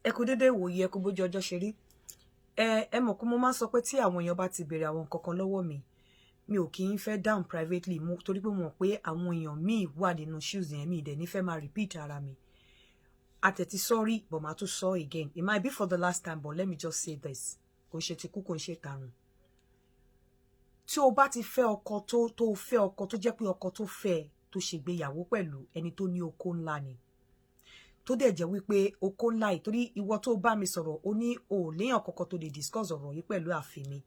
Ẹ kú dédé ìwòyí, ẹ kú bójú ọjọ́ ṣe rí. Ẹ mọ̀ pé mo máa ń sọ pé tí àwọn èèyàn bá ti béèrè àwọn nǹkan kan lọ́wọ́ mi, mi ò kì í fẹ́ down privately mo, torí pé mo mọ̀ pé àwọn èèyàn míì wà nínú shoes yẹn, mi ì dẹ̀ ní fẹ́ máa repeat ara mi. Àtẹ̀tí sorry, but màá tún sọ again. It might be for the last time, but let me just say this: kò ń ṣe ti kú, kò ń ṣe tàrùn. Tí o bá ti fẹ́ ọkọ, tó fẹ́ ọkọ tó jẹ́ pé ọkọ tó fẹ́ tó ṣègbéyàwó pẹ̀lú ẹni tó ní okó ńlá ni, tó dẹ̀ jẹ́ wípé okó ńlá yìí, torí ìwọ tó bá mi sọ̀rọ̀, ó ní o ò léèyàn kankan tó lè discuss ọ̀rọ̀ yìí pẹ̀lú àfi mi.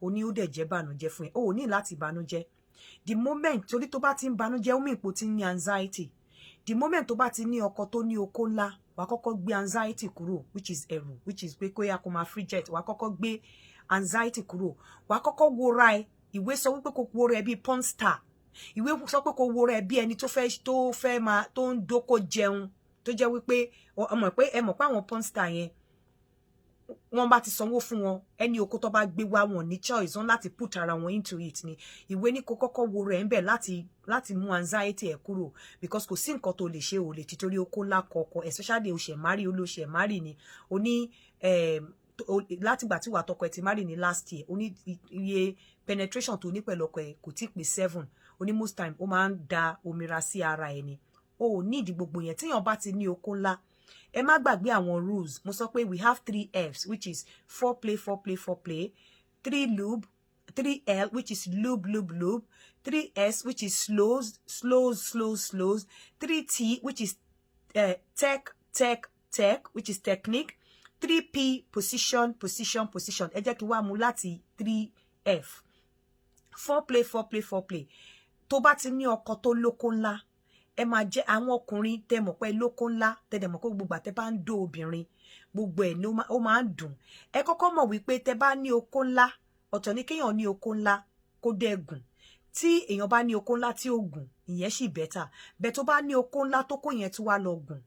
Ó ní ó dẹ̀ jẹ́ bànújẹ́ fún ẹ. O ò ní láti bànújẹ́. The moment, torí tó bá ti ń bànújẹ́, ó mì pò ti ń ní anxiety. The moment tó bá ti ní ọkọ tó ní okó ńlá, wàá kọ́kọ́ gbé anxiety kúrò, which is ẹ̀rù, which is pé kó yá kó máa free jet. Wàá kọ́kọ́ gbé anxiety kúrò, wàá kọ́kọ́ wora ẹ. Ìwé sọ wípé kò wora ẹ bíi porn star. Ìwé sọ pé kò wora ẹ bí ẹni tó fẹ́ máa tó ń dóko jẹun, tó jẹ́ wípé ọmọ pé ẹ mọ̀ pé àwọn porn star yẹn, wọ́n bá ti sanwó fún wọn, ẹni oko tó bá gbé wá, wọn ní choice wọn láti put ara wọn into it ni. Ìwé ní kó kọ́kọ́ wo rẹ̀ ń bẹ̀ láti mú anxiety ẹ̀ kúrò, because kò sí nǹkan tó lè ṣe, ò lè títorí oko ńlá kọ̀ọ̀kan, especially o ṣẹ̀ marry, o ló ṣẹ̀ marry ni. O ní látìgbà tí wàá tọkọ ẹ ti marry ní last year, o ní iye penetration tó ní pẹ̀lú ọkọ ẹ kò tí pé 7. O ní most time ó máa ń da omira sí ara ẹ ni. O ò ní ìdí gbogbo yẹn. Tíyàn bá ti ní okó ńlá, ẹ má gbàgbé àwọn rules mo sọ pé we have three F's, which is foreplay, foreplay, foreplay; three lube, three L, which is lube, lube, lube; three S, which is slows, slows, slows, slows; three T, which is tech, tech, tech, which is technique; three P, position, position, position. Ẹ jẹ́ kí wá mú láti three F: foreplay, foreplay, foreplay. Tó bá ti ní ọkọ tó lóko ńlá, ẹ máa jẹ́ àwọn ọkùnrin tẹ́ mọ̀ pé lóko ńlá, tẹ́ dẹ̀ mọ̀ pé gbogbo àtẹ́ bá ń dó obìnrin, gbogbo ẹ̀ ó máa ń dùn. Ẹ kọ́kọ́ mọ̀ wípé tẹ́ bá ní okó ńlá, ọ̀tọ̀ ní kéèyàn ní okó ńlá kó dẹ̀ gùn. Tí èèyàn bá ní okó ńlá tí ó gùn, ìyẹn sì better. Bẹ́ẹ̀ tó bá ní okó ńlá tó kó yẹn tó wá lọ gùn,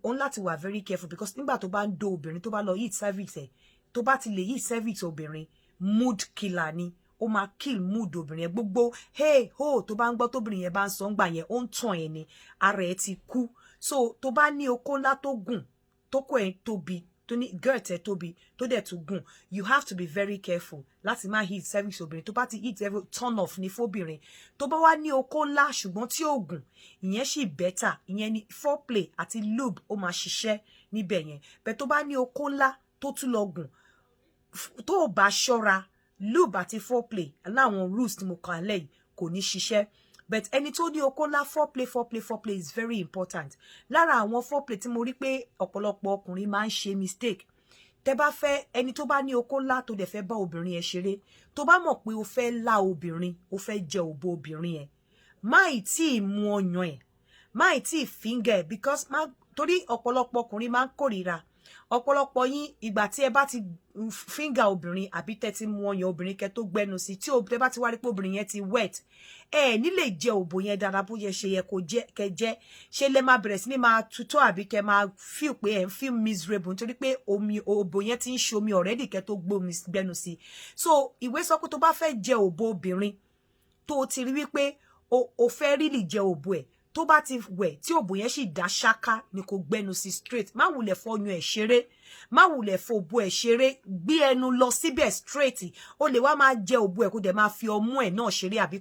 ó ń láti wà very careful, because nígbà tó bá ń dó obìnrin, tó bá lọ hit cervix ẹ̀, tó bá ti lè hit cervix obìnrin, mood killer ni. Ó máa kill mood obìnrin yẹn. Gbogbo hey ho tó bá ń gbọ́ tóbìnrin yẹn bá ń sọ ńgbà yẹn, ó ń tàn ẹ́ ni, ara ẹ̀ ti kú. So tó bá ní okó ńlá tó gùn, tó kó ẹ̀ tóbi, tó ní girth ẹ̀ tóbi, tó dẹ̀ tún gùn, you have to be very careful láti má hit cervix obìnrin. Tó bá ti hit every turn off ní fóbìnrin. Tó bá wá ní okó ńlá ṣùgbọ́n tí ò gùn, ìyẹn sì better. Ìyẹn ni foreplay àti lube ó máa ṣiṣẹ́ níbẹ̀ yẹn. Bẹ́ẹ̀ tó bá ní okó ńlá tó tún lọ gùn, tó o bá ṣọ́ra, lube àti foreplay láwọn rules tí mo kàn lẹ́yìn kò ní ṣiṣẹ́. But ẹni tó ní okó ńlá, foreplay, foreplay, foreplay is very important. Lára àwọn foreplay tí mo rí pé ọ̀pọ̀lọpọ̀ ọkùnrin máa ń ṣe mistake, tẹ́ bá fẹ́, ẹni tó bá ní okó ńlá tó dẹ̀ fẹ́ bá obìnrin yẹn ṣeré, tó bá mọ̀ pé o fẹ́ lá obìnrin, o fẹ́ jẹ òbò obìnrin yẹn, má ì tí ì mú ọyàn ẹ̀, má ì tí ì finger ẹ̀, because má torí ọ̀pọ̀lọpọ̀ ọkùnrin máa ń kórìíra. Ọ̀pọ̀lọpọ̀ yín, ìgbà tí ẹ bá ti finger obìnrin àbí tẹ́ ti mú ọyàn obìnrin kẹ́ tó gbẹ́nu sí, tí tẹ́ bá ti wá rí pé obìnrin yẹn ti wet, ẹ ní lè jẹ òbò yẹn dára bó yẹ ṣe yẹ kó jẹ kẹ́ jẹ. Ṣe lẹ máa bẹ̀rẹ̀ sí ní máa tutọ́ àbí kẹ́ máa feel pé ẹ ń feel miserable, nítorí pé omi òbò yẹn ti ń ṣomi already kẹ́ tó gbẹ́nu sí. So ìwé sọ pé tó bá fẹ́ jẹ òbò obìnrin, tó ti rí wípé o fẹ́ really jẹ òbò ẹ̀, tó bá ti wẹ̀ tí òbò yẹn sì dá ṣáká ni kò gbẹnu sí straight. Má wulẹ̀ fọyún ẹ̀ ṣeré, má wulẹ̀ fòbò ẹ̀ ṣeré, gbé ẹnu lọ síbẹ̀ straight. O lè wá máa jẹ òbò ẹ̀, kó dẹ̀ máa fi ọmú ẹ̀ náà ṣeré, àbí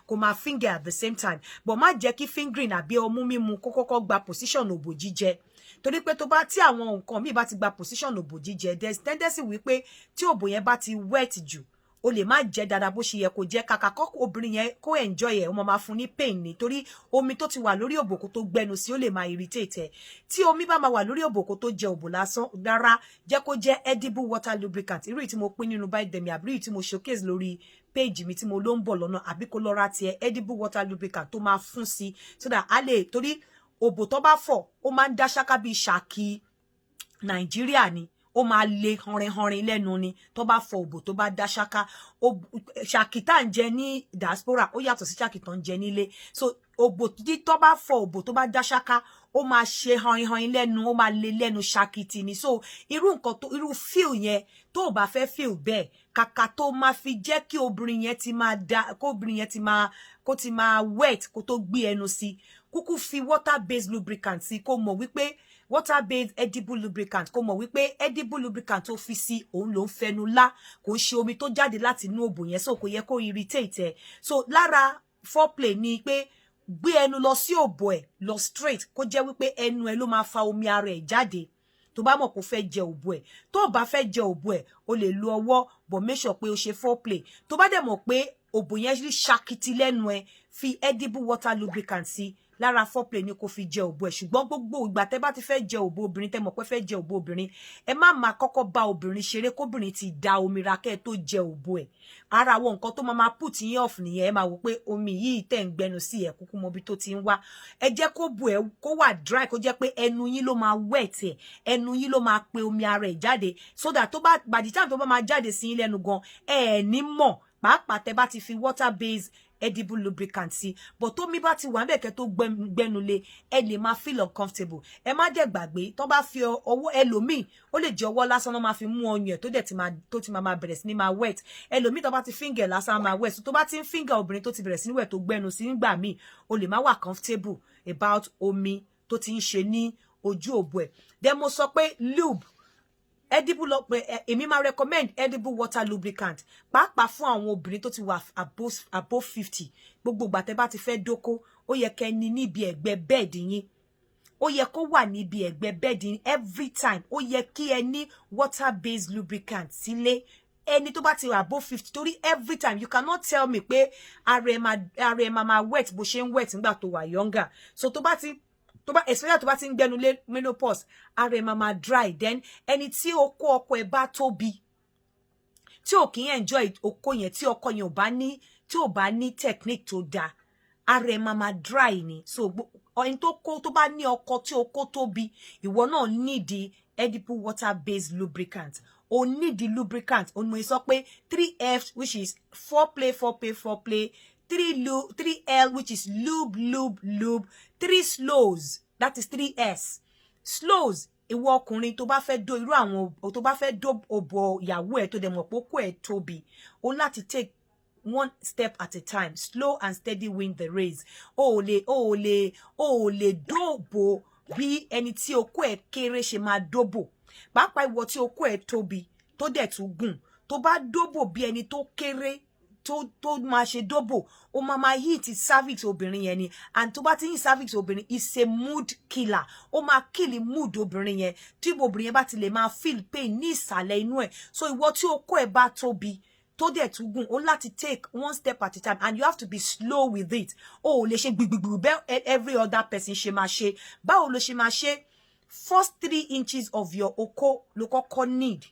kó máa finger at the same time, but má jẹ́ kí fingering àbí ọmú mímu kó kọ́kọ́ gba position òbò jíjẹ, torí pé tó bá tí àwọn nǹkan míì bá ti gba position òbò jíjẹ, there's tendency wípé tí òbò yẹn bá ti wet jù, o lè má jẹ dáadáa bó ṣe yẹ kó jẹ. Kàkà kó obìnrin yẹn kó enjoy ẹ, ó máa fún ní pain ni, torí omi tó ti wà lórí òbò kó tó gbẹnu sí, ó lè máa irritate ẹ. Tí omi bá máa wà lórí òbò kó tó jẹ òbò lásán rárá, jẹ́ kó jẹ́ edible water lubricant, irú tí mo pín nínú Bidemi, àbí irú tí mo showcase lórí page mi tí mo ló ń bọ̀ lọ́nà, àbí kó lọ ra tiẹ̀, edible water lubricant tó máa fún sí, so that a lè, torí òbò tó bá fọ̀, ó máa ń dá ṣáká bíi ṣàkí Nàìjíríà ni, ó máa le hanrinhanrin lẹ́nu ni. Tó bá fọ òbò tó bá dá ṣáká, ṣàkì tá à ń jẹ ní diaspora ó yàtọ̀ sí ṣàkì tó ń jẹ nílé. So òbò tí tó bá fọ, òbò tó bá dá ṣáká, ó máa ṣe hanrinhanrin lẹ́nu, ó máa le lẹ́nu ṣàkìtì ni. So irú nǹkan tó irú feel yẹn, tó o bá fẹ́ feel bẹ́ẹ̀, kàkà tó máa fi jẹ́ kí obìnrin yẹn ti máa da, kó obìnrin yẹn ti máa kó ti máa wet kó tó gbé ẹnu sí, kúkú fi water based lubricant sí, kó mọ̀ wípé Water based edible lubricant, kó mọ̀ wípé edible lubricant tó fi sí òun ló ń fẹnu lá, kò ń ṣe omi tó jáde láti inú òbò yẹn, so kò yẹ kó irritate ẹ. So lára foreplay ni pé gbé ẹnu lọ sí òbò ẹ lọ straight, kó jẹ́ wípé ẹnu ẹ ló máa fa omi ara ẹ jáde. Tó bá mọ̀ kó fẹ́ jẹ òbò ẹ̀, tó bá fẹ́ jẹ òbò ẹ̀, o lè lo ọwọ́, but make sure pé o ṣe foreplay. Tó bá dẹ̀ mọ̀ pé òbò yẹn rí ṣakiti lẹ́nu ẹ, fi edible water lubricant sí. Lára foreplay ni kò fi jẹ òbò ẹ̀. Ṣùgbọ́n gbogbo ìgbà tẹ́ bá ti fẹ́ jẹ òbò obìnrin, tẹ́ mọ̀ pé fẹ́ jẹ òbò obìnrin, ẹ má máa kọ́kọ́ bá obìnrin ṣeré kóbìnrin ti da omi ra kẹ́ ẹ tó jẹ òbò ẹ̀. Ara àwọn nǹkan tó máa put yín off nìyẹn. Ẹ máa wò pé omi yìí tẹ̀ ń gbẹnu sí ẹ̀ kúkú mọ ibi tó ti ń wá. Ẹ jẹ́ kó bù ẹ kó wà dry, kó jẹ́ pé ẹnu yín ló máa wet ẹ̀, ẹnu yín ló máa pe omi ara ẹ̀ jáde, so that tó bá by the time tó bá máa jáde sí yín lẹ́nu gan, ẹ ẹ̀ ní mọ̀, pàápàá tẹ́ bá ti fi water based edible lubricant sí. But tómi bá ti wà níbẹ̀ kẹ́ tó gbẹnu lé, ẹ lè máa feel uncomfortable. Ẹ má dẹ̀ gbàgbé, tó bá fi ọwọ́, ẹlòmíì ó lè jẹ́ ọwọ́ lásán náà máa fi mú ọyàn ẹ̀ tó dẹ̀ ti máa tó ti máa bẹ̀rẹ̀ sí ní máa wet. Ẹlòmíì tó bá ti finger lásán máa wet. So tó bá ti ń finger obìnrin tó ti bẹ̀rẹ̀ sí ní wet, tó gbẹnu sí nígbà míì, o lè má wà comfortable about omi tó ti ń ṣe ní ojú òbò ẹ̀. Then mo sọ pé lube edible, èmi máa recommend edible water lubricant, pàápàá fún àwọn obìnrin tó ti wà above 50. Gbogbo ìgbà tẹ́ bá ti fẹ́ dóko, ó yẹ kẹ́ ní níbi ẹ̀gbẹ́ bed yín, ó yẹ kó wà níbi ẹ̀gbẹ́ bed yín every time. Ó yẹ kí ẹ ní water based lubricant sílé, ẹni tó bá ti wà above 50, torí every time, you cannot tell me pé ara ẹ máa wet bó ṣe ń wet nígbà tó wà younger. So tó bá ti tó bá especially tó bá ti ń gbẹnu lé menopause, ara ẹ máa máa dry. Then ẹni tí okó ọkọ ẹ bá tóbi, tí ò kí ń enjoy okó yẹn, tí ọkọ yẹn ò bá ní, tí ò bá ní technique tó dáa, ara ẹ máa máa dry ni. So ẹni tó kó tó bá ní ọkọ tí okó tóbi, ìwọ náà nídìí edible water based lubricant, o need the lubricant. O ní mo sọ pé three F, which is foreplay, foreplay, foreplay, three lube, three L, which is lube, lube, lube, three slows, that is three S slows. Ìwọ ọkùnrin tó bá fẹ́ dó irú àwọn tó bá fẹ́ dó òbò ìyàwó ẹ̀, tó dẹ̀ mọ̀ pé okó ẹ̀ tóbi, o láti take one step at a time. Slow and steady win the race. O ò lè dóòbò bí ẹni tí okó ẹ̀ kéré ṣe máa dóbò. Pàápàá ìwọ tí okó ẹ̀ tóbi tó dẹ̀ tún gùn, tó bá dóbò bí ẹni tó kéré tó máa ṣe dóbò, ó máa máa hit cervix obìnrin yẹn ni. And tó bá ti hit cervix obìnrin, is a mood killer. Ó máa kill mood obìnrin yẹn, tí obìnrin yẹn bá ti lè máa feel pain ní ìsàlẹ̀ inú ẹ̀. So ìwọ tí okó ẹ̀ bá tóbi tó dẹ̀ tún gùn, ó láti take one step at a time and you have to be slow with it. O ò lè ṣe gbìgbìgbì bẹ́ẹ̀ every other person ṣe máa ṣe. Báwo ló ṣe máa ṣe? First 3 inches of your okó ló kọ́kọ́ need.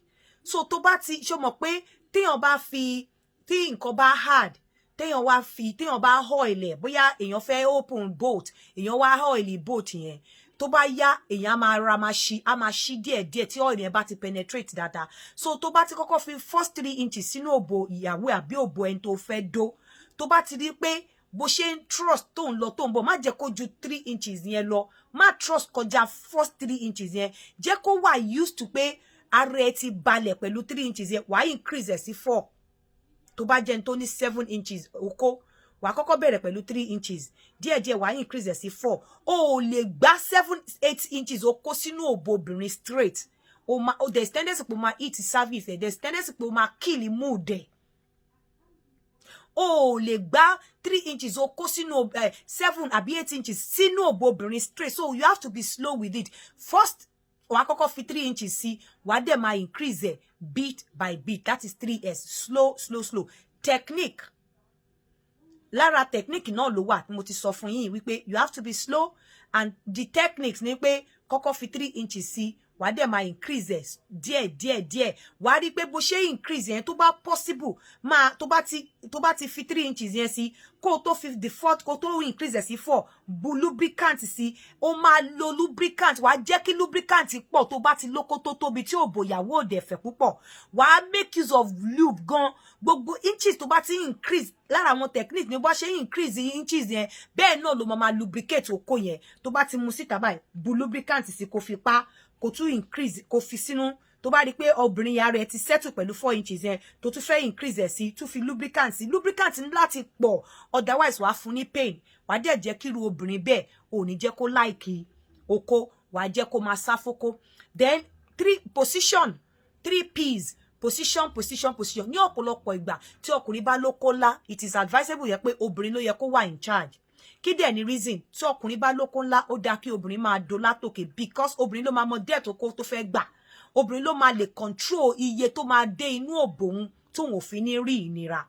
So tó bá ti ṣe mọ̀ pé téèyàn bá fi, tí nǹkan bá hard, téèyàn wá fi, téèyàn bá oil ẹ̀, bóyá èèyàn fẹ́ open bolt, èèyàn wá oil bolt yẹn, tó bá yá, èèyàn á máa ra máa ṣí, á máa ṣí díẹ̀díẹ̀ tí oil yẹn bá ti penetrate dáadáa. So tó bá ti kọ́kọ́ fi first 3 inches sínú òbò ìyàwó àbí òbò ẹni tó fẹ́ dó, tó bá ti rí pé bó ṣe ń thrust, tó ń lọ, tó ń bọ̀, má jẹ́ kó ju 3 inches yẹn lọ. Má thrust kọjá first 3 inches yẹn. Jẹ́ kó wà used to pé ara ẹ ti balẹ̀ pẹ̀lú 3 inches yẹn. Wàá increase ẹ̀ sí 4. Tó bá jẹ́ ní tó ní 7 inches okó, wàá kọ́kọ́ bẹ̀rẹ̀ pẹ̀lú 3 inches, díẹ̀díẹ̀ wàá increase ẹ̀ sí 4. O ò lè gbá 7, 8 inches okó sínú òbò obìnrin straight. O ma o there's tendency pé o máa hit cervix ẹ̀, there's tendency pé o máa kill mood ẹ̀. O ò lè gbá 3 inches okó sínú 7 àbí 8 inches sínú òbò obìnrin straight, so you have to be slow with it. First, wàá kọ́kọ́ fi 3 inches sí, wàá dẹ̀ máa increase ẹ̀ bit by bit. That is three S, slow, slow, slow technique. Lára technique náà ló wà. Mo ti sọ fún yín wípé you have to be slow, and the techniques ni pé kọ́kọ́ fi 3 inches sí, wàá dẹ̀ máa increase ẹ̀ díẹ̀ díẹ̀ díẹ̀. Wàá rí pé bó ṣe increase yẹn, tó bá possible, máa tó bá ti fi 3 inches yẹn sí, kó o tó fi the fourth, kó o tó increase ẹ̀ sí 4, bu lubricant sí. O máa lo lubricant, wàá jẹ́ kí lubricant pọ̀. Tó bá ti lóko tó tóbi tí òbò ìyàwó òdẹ̀ fẹ̀ púpọ̀, wàá make use of lube gan. Gbogbo inches tó bá ti increase, lára àwọn technique ni bó ṣe increase inches yẹn, bẹ́ẹ̀ náà ló máa lubricate okó yẹn. Tó bá ti mu síta báyìí, bu lubricant sí, kó fi pa, kó tún increase, kó fi sínú. Tó bá rí pé obìnrin yàrá rẹ̀ ti settle pẹ̀lú 4 inches yẹn, tó tún fẹ́ increase ẹ̀ sí, tún fi lubricant sí. Lubricant ní láti pọ̀, otherwise wàá fún ní pain, wàá dẹ̀ jẹ́ kíru obìnrin bẹ́ẹ̀ ò ní jẹ́ kó like okó. Wàá jẹ́ kó máa sá fókó. Then three position, three P's: position, position, position. Ní ọ̀pọ̀lọpọ̀ ìgbà, tí ọkùnrin bá lóko ńlá, it is advisable yẹ pé obìnrin ló yẹ kó wà in charge. Kí dẹ̀ ni reason? Tí ọkùnrin bá lóko ńlá, ó dáa kí obìnrin máa do látòkè, because obìnrin ló máa mọ díẹ̀ tó kó tó fẹ́ gbà. Obìnrin ló máa lè control iye tó máa dé inú òbò òun tóun ò fi ní rí ìnira.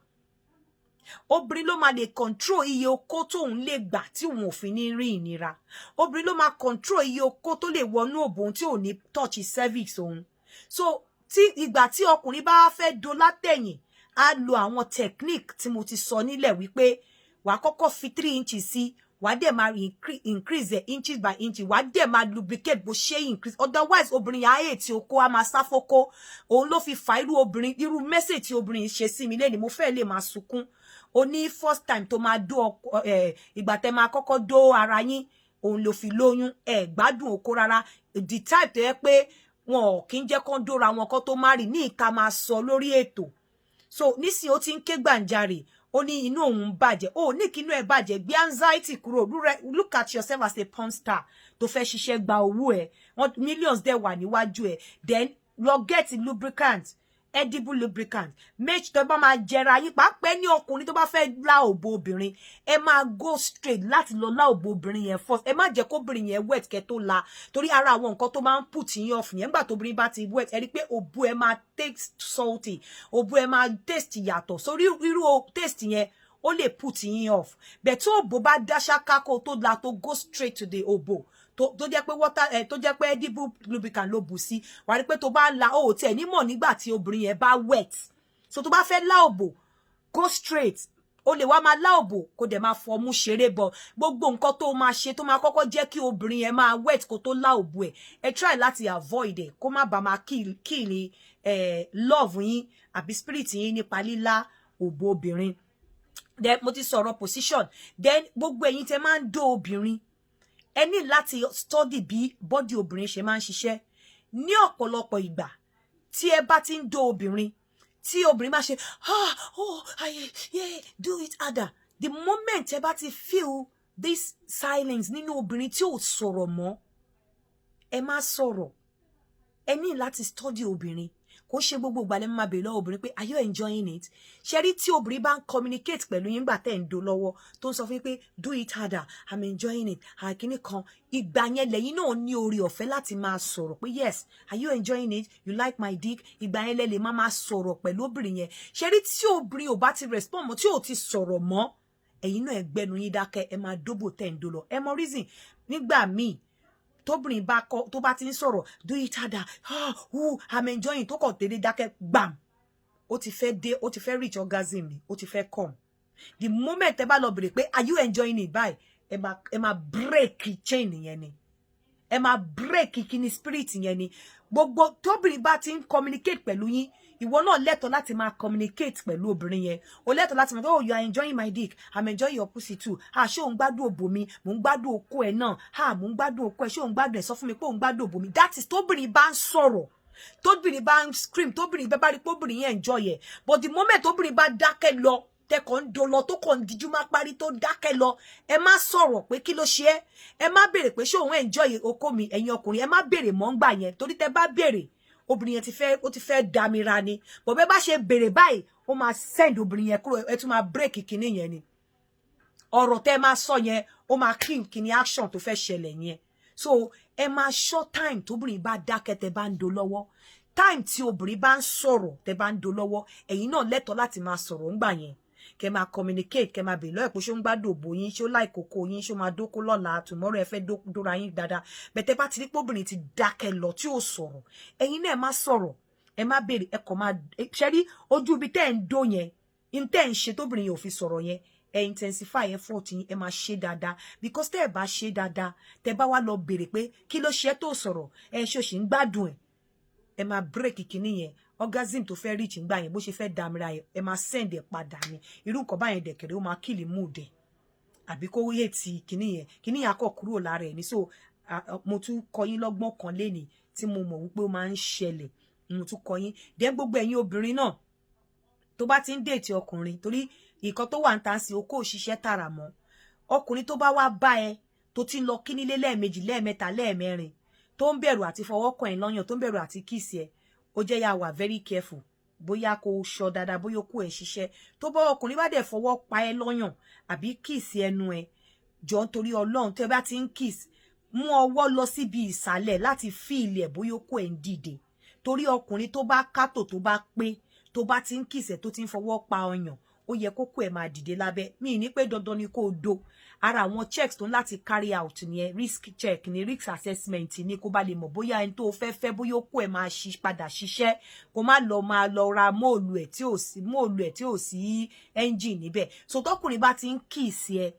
Obìnrin ló máa lè control iye okó tóun lè gbà tí òun ò fi ní rí ìnira. Obìnrin ló máa control iye okó tó lè wọnú òbò òun tí ò ní touch cervix òun. So tí ìgbà tí ọkùnrin bá fẹ́ do látẹ̀yìn, á lo àwọn technique tí mo ti sọ nílẹ̀ wípé wàá kọ́kọ́ fi 3 inches sí, wàá dẹ̀ máa increase the inches by inches, wàá dẹ̀ máa lubricate bó ṣe increase. Otherwise, obìnrin yà á ètí okó, á máa sáfókó. Òun ló fi fa irú obìnrin, irú message tí obìnrin yìí ṣe sí mi lẹ́ni. Mo fẹ́ lè máa sunkún. O ní first time tó máa dó ọkọ ẹ, ìgbà tẹ́ máa kọ́kọ́ dó ara yín, òun ló fi lóyún. Ẹ gbádùn okó rárá. The type tó yẹ pé wọn ò kí ń jẹ́ kán dóra wọn kó tó má rí ní ìka máa sọ lórí ètò. So nísìnyí, ó ti ń ké gbàǹjarè, ó ní inú òun ń bàjẹ́. Ó ní kí inú ẹ̀ bàjẹ́, gbé anxiety kúrò. Look at yourself as a porn star tó fẹ́ ṣiṣẹ́ gba owó ẹ̀. Wọ́n millions dẹ̀ wà níwájú ẹ̀. Then lọ get lubricant, edible lubricant. Make tó bá máa jẹra yín, pàápàá ní ọkùnrin tó bá fẹ́ lá òbò obìnrin, ẹ máa go straight láti lọ lá òbò obìnrin yẹn first. Ẹ má jẹ́ kóbìnrin yẹn wet kẹ́ tó la, torí ara àwọn nǹkan tó máa ń put yín off yẹn, nígbà tóbìnrin bá ti wet, ẹ rí pé òbò ẹ máa taste salty, òbò ẹ máa taste yàtọ̀ sórí. Irú taste yẹn, ó lè put yín off. Bẹ́ẹ̀ tí òbò bá dá ṣáká kó tó la, tó go straight to the òbò, tó jẹ́ pé water ẹ, tó jẹ́ pé edible lubricant ló bù sí, wà á rí pé tó bá la, ó tiẹ̀ nímọ̀ nígbà tí obìnrin yẹn bá wet. So tó bá fẹ́ lá òbò, go straight. O lè wá máa lá òbò, kó dẹ̀ máa fọmú ṣeré bọ̀. Gbogbo nǹkan tó máa ṣe tó máa kọ́kọ́ jẹ́ kí obìnrin yẹn máa wet kó tó lá òbò ẹ̀, ẹ try láti avoid ẹ̀, kó má bàa máa kill love yín àbí spirit yín nípa lílá òbò obìnrin. Then mo ti sọ̀rọ̀ position. Then gbogbo ẹ̀yin tẹ́ máa ń dó obìnrin, ẹ ní láti study bí body obìnrin ṣe máa ń ṣiṣẹ́. Ní ọ̀pọ̀lọpọ̀ ìgbà, tí ẹ bá ti ń dó obìnrin, tí obìnrin bá ṣe "Ah, oh, I, yeah, do it harder," the moment ẹ bá ti feel this silence nínú obìnrin tí ò sọ̀rọ̀ mọ́, ẹ má sọ̀rọ̀. Ẹ ní láti study obìnrin. Kò ṣe gbogbo ìgbà lẹ́ máa bèèrè lọ́wọ́ obìnrin pé, "Are you enjoying it?" Ṣe rí, tí obìnrin bá ń communicate pẹ̀lú yín gbà tẹ́ ń do lọ́wọ́, tó ń sọ fún yín pé, "Do it harder, I'm enjoying it," àkíní kan, ìgbà yẹn lẹ́yìn náà ní orí ọ̀fẹ́ láti máa sọ̀rọ̀ pé, "Yes, are you enjoying it? You like my dick?" Ìgbà yẹn lẹ lè má máa sọ̀rọ̀ pẹ̀lú obìnrin yẹn. Ṣe rí, tí obìnrin ò bá ti respond mọ́, tí ò ti sọ̀rọ̀ mọ́, ẹ̀yin náà ẹ gbẹ́nu yín dákẹ́, ẹ máa dóbò tẹ́ ń do lọ. Ẹ mọ reason? Nígbà míì, tóbìnrin bá kọ, tó bá ti ń sọ̀rọ̀, "Do it harder, ah, ooh, I'm enjoying," tó kàn déédéé dákẹ́ gbàm, ó ti fẹ́ dé, ó ti fẹ́ reach orgasm ni, ó ti fẹ́ come. The moment ẹ bá lọ bèrè pé, "Are you enjoying it?" báyìí, ẹ máa break chain yẹn ni, ẹ máa break kíní spirit yẹn ni. Gbogbo tóbìnrin bá ti ń communicate pẹ̀lú yín, ìwọ náà lẹ́tọ̀ọ́ láti máa communicate pẹ̀lú obìnrin yẹn. O lẹ́tọ̀ọ́ láti máa, "Oh, you are enjoying my dick. I'm enjoying your pussy too. Ah, ṣé o ń gbádùn òbò mi? Mò ń gbádùn okó ẹ náà. Ah, mò ń gbádùn okó ẹ. Ṣé o ń gbádùn ẹ? Sọ fún mi pé o ń gbádùn òbò mi." That is tóbìnrin bá ń sọ̀rọ̀, tóbìnrin bá ń scream, tóbìnrin bá rí pé obìnrin yẹn enjoy ẹ. But the moment tóbìnrin bá dákẹ́ lọ, tẹkọ̀ ń do lọ, tó kàn ń dijú má parí, tó dákẹ́ lọ, ẹ má sọ̀rọ̀ pé kí ló ṣe é. Ẹ má béèrè pé ṣé òun enjoy okó mi. Ẹ̀yin ọkùnrin, ẹ má béèrè mọ́ ń gbà yẹn, torí tẹ bá béèrè, obìnrin yẹn ti fẹ́, ó ti fẹ́ damira ni. Bọ̀ bẹ́ẹ̀ bá ṣe béèrè báyìí, ó máa send obìnrin yẹn kúrò, ẹ tún máa break kinní yẹn ni. Ọ̀rọ̀ tẹ́ máa sọ yẹn, ó máa kill kinní action tó fẹ́ ṣẹlẹ̀ yẹn. So ẹ máa short time tóbìnrin bá dákẹ́ tẹ́ bá ń do lọ́wọ́. Time tí obìnrin bá ń sọ̀rọ̀ tẹ́ bá ń do lọ́wọ́, ẹ̀yin náà lẹ́tọ̀ọ́ láti máa sọ̀rọ̀ ńgbà yẹn, kẹ́ máa communicate, kẹ́ máa bèèrè lọ́wọ́ pé ṣó ń gbádùn òbò yín, ṣó láì kókó yín, ṣó máa dókó lọ́la, tomorrow ẹ fẹ́ dóra yín dáadáa. Bẹ̀tẹ̀ bá ti rí pé obìnrin ti dákẹ́ lọ, tí ò sọ̀rọ̀, ẹ̀yin náà ẹ má sọ̀rọ̀, ẹ má bèèrè. Ẹ kàn máa ṣe rí ojú ibi tẹ́ ẹ̀ ń dó yẹn, in tẹ́ ẹ̀ ń ṣe tóbìnrin yẹn ò fi sọ̀rọ̀ yẹn, ẹ intensify effort yín, ẹ máa ṣe dáadáa, because tẹ́ ẹ bá ṣe dáadáa, tẹ́ bá wá lọ bèèrè pé kí ló ṣe tó sọ̀rọ̀, ẹ ṣe ò ṣì ń gbádùn ẹ̀, ẹ máa break kinní yẹn. Orgasm tó fẹ́ reach ngbà yẹn, bó ṣe fẹ́ dàmíra yẹn, ẹ máa send ẹ padà ni. Irú nǹkan báyẹn dẹ̀kẹ̀rẹ̀, ó máa kill mood ẹ̀, àbí kó hate kinní yẹn, kinní yẹn á kọ̀ kúrò lára ẹ̀ ní. So mo tún kọ́ yín lọ́gbọ́n kan lénìí tí mo mọ̀ wípé ó máa ń ṣẹlẹ̀. Mo tún kọ́ yín. Then gbogbo ẹ̀yin obìnrin náà tó bá ti ń date ọkùnrin, torí nǹkan tó wà ń ta sí okó òṣìṣẹ́ tààrà mọ́, ọkùnrin tó bá wá bá ẹ, tó ti ń lọ kí nílé lẹ́ẹ̀mejì, lẹ́ẹ̀mẹ́ta, lẹ́ẹ̀mẹ́rin, Tó ń bẹ̀rù àti fọwọ́ kàn ẹ́ lọ́yàn, tó ń bẹ̀rù àti kiss ẹ, ó jẹ́ yà wà very careful, bóyá kó ṣọ dáadáa, bóyá okó ẹ̀ ṣiṣẹ́. Tó bá ọkùnrin bá dẹ̀ fọwọ́ pa ẹ́ lọ́yàn àbí kiss ẹnu ẹ, jọ, nítorí Ọlọ́run, tẹ́ bá ti ń kiss, mú ọwọ́ lọ síbi ìsàlẹ̀ láti feel ẹ̀ bóyá okó ẹ̀ ń dìde. Torí ọkùnrin tó bá kátò, tó bá pé, tó bá ti ń kiss ẹ̀, tó ti ń fọwọ́ pa ọyàn, ó yẹ kókó ẹ̀ máa dìde lábẹ́. Mi ní pé dandan ni kó o do. Ara àwọn checks tó ń láti carry out nìyẹn. Risk check ni, risk assessment ni, kó bá lè mọ̀ bóyá ẹni tó fẹ́ fẹ́, bóyá okó ẹ̀ máa ṣi padà ṣiṣẹ́, kó má lọ máa lọ ra móòlù ẹ̀ tí ò sí móòlù ẹ̀ tí ò sí engine níbẹ̀. So tọkùnrin bá ti ń kiss ẹ,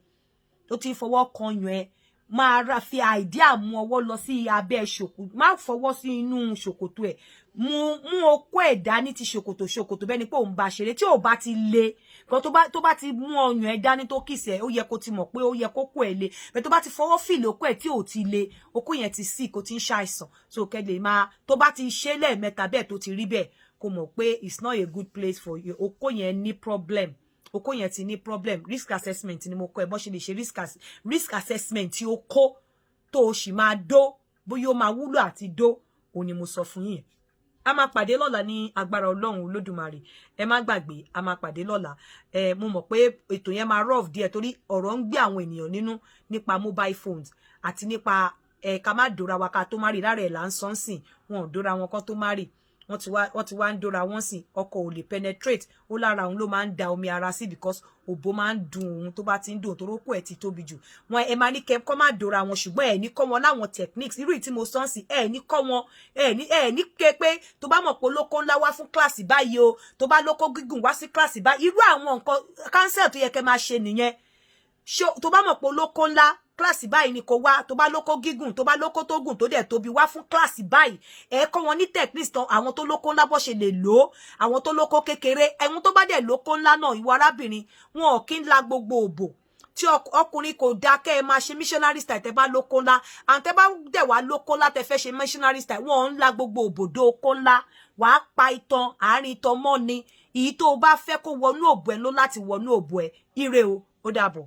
tó ti ń fọwọ́ kan yàn ẹ, máa ra fi àìdí mú ọwọ́ lọ sí abẹ́ ṣòkòtò, má fọwọ́ sí inú ṣòkòtò ẹ̀, mú okó ẹ̀ dání ti ṣòkòtò ṣòkòtò, bẹ́ẹ̀ ni pé òun bá ṣeré. Tí ò bá ti le kan, tó bá ti mú ọyàn ẹ̀ dání, tó kiss ẹ̀, ó yẹ kó ti mọ̀ pé ó yẹ kó kó ẹ̀ le bẹ́ẹ̀. Tó bá ti fọwọ́ feel okó ẹ̀ tí ò ti le, okó yẹn ti sick, ó ti ń ṣàìsàn. So kẹ́ lè máa tó bá ti ṣe lẹ́ẹ̀mẹ́ta bẹ́ẹ̀, tó ti rí bẹ́ẹ̀, kó mọ̀ pé it's not a good place for you. Okó yẹn ní problem, okó yẹn ti ní problem. Risk assessment ni mo kọ́ ẹ, bọ́n ṣe lè ṣe risk assessment tí ó kó tó o sì máa dó, bóyá ó máa wúlò àti dó, òun ni mo sọ fún yín. A máa pàdé lọ́la ní agbára Ọlọ́run Olódùmarè. Ẹ má gbàgbé, a máa pàdé lọ́la. Ẹ mo mọ̀ pé ètò yẹn máa rough díẹ̀, torí ọ̀rọ̀ ń gbé àwọn ènìyàn nínú nípa mobile phones àti nípa ẹ ká má dóra wa ká tó má rí lára ẹ̀ là ń sọ ń sìn. Wọn ò dóra wọn kán tó má rí, wọ́n ti wá ń dóra wọ́n sìn. Ọkọ ò lè penetrate, ó lára òun ló máa ń da omi ara sí, because òbó máa ń dùn òun tó bá ti ń dùn, torí okó ẹ̀ ti tóbi jù. Wọn ẹ máa ní kẹ kọ́ máa dóra wọn, ṣùgbọ́n ẹ ní kọ́ wọn láwọn techniques irú tí mo sọ ń sìn. Ẹ ní kọ́ wọn, ẹ ní ké pé tó bá mọ̀ pé olóko ńlá, wá fún kíláàsì báyìí o, tó bá lóko gígùn, wá sí kíláàsì báyìí. Irú àwọn nǹkan counsel tó yẹ kẹ́ máa ṣe nìyẹn. Tó bá mọ̀ pé olóko ńlá, kíláàsì báyìí ni kò wá. Tó bá lóko gígùn, tó bá lóko tó gùn, tó dẹ̀ tóbi, wá fún kíláàsì báyìí. Ẹ kọ́ wọn ní techniques tán, àwọn tó lóko ńlá, bó ṣe lè lò ó, àwọn tó lóko kékeré, ẹ̀wọ̀n tó bá dẹ̀ lóko ńlá náà. Ìwọ arábìnrin, wọn ò kí ń la gbogbo òbò tí ọkùnrin kò dáa kẹ́ ẹ máa ṣe missionary style. Tẹ́ bá lóko ńlá, àwọn tẹ́ bá dẹ̀ wá lóko ńlá, tẹ́ fẹ́ ṣe missionary style, wọn ń la gbogbo òbòdó oko ńlá. Wàá pa itan àárín itan mọ́ ni. Èyí tó o bá fẹ́ kó wọnú òbò ẹ ló láti wọnú òbò ẹ. Ire o, ó dàbọ̀.